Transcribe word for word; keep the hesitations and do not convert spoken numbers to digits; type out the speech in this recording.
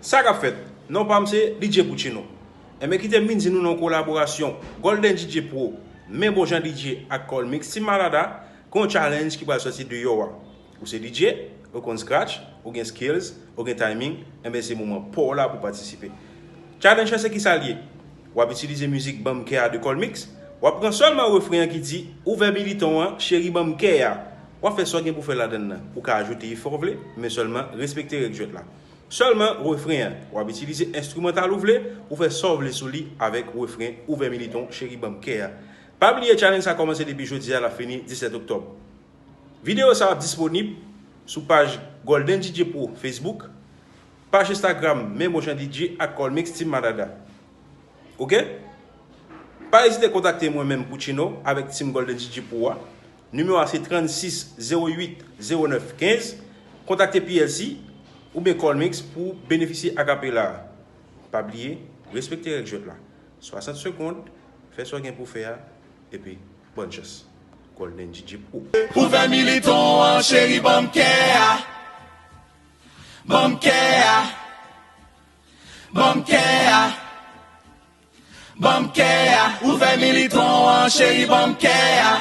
Sa k ap fèt? Non pa m se D J Puccino. Enben kite m vin di nou nan yon kolaborasyon Golden D J Pro, men bon jan D J ak Colmix Team Malada, gen yon challenge ki pral sòti deyò a. Ou se D J, ou konn scratch, ou gen skills, ou gen timing, enben se moman pa w la pou patisipe. Challenge lan se kisa l ye? W ap itilize mizik Ban m kè a de Colmix, w ap pran sèlman refren an ki di, ouvè militon an, cheri ban m kè a. W ap fè sa w gen pou fè ladann nan. Ou ka ajoute efè w vle, men sèlman respekte règ jwèt la. Sèlman refren an. W ap itilize enstrimantal ou vle, ou fè sa w vle sou li avèk refren ouvè militon cheri ban m kè a. Pa bliye challenge sa kòmanse depi jodi a, l ap fini disèt oktòb. Videyo sa ap disponib sou paj Golden D J Pro Facebook, paj Instagram men bon jan D J ak Colmix Team Malada. Oke? Pa ezite kontakte mwen menm Puccino avèk Team Golden D J Pro a. Nimewo a se trannsis zewo uit zewo nèf kenz. Kontakte P L C oubyen Colmix pou benefisye akapela a. Pa bliye, respekte règ jwèt la. Swasant segonn, fè sa w gen pou fè a, epi bòn chans. Golden D J Pro. Ouvè militon an, cheri ban m kè a. Ban m kè a. Ban m kè a. Ban m kè a. Ouvè militon an, cheri ban m kè a.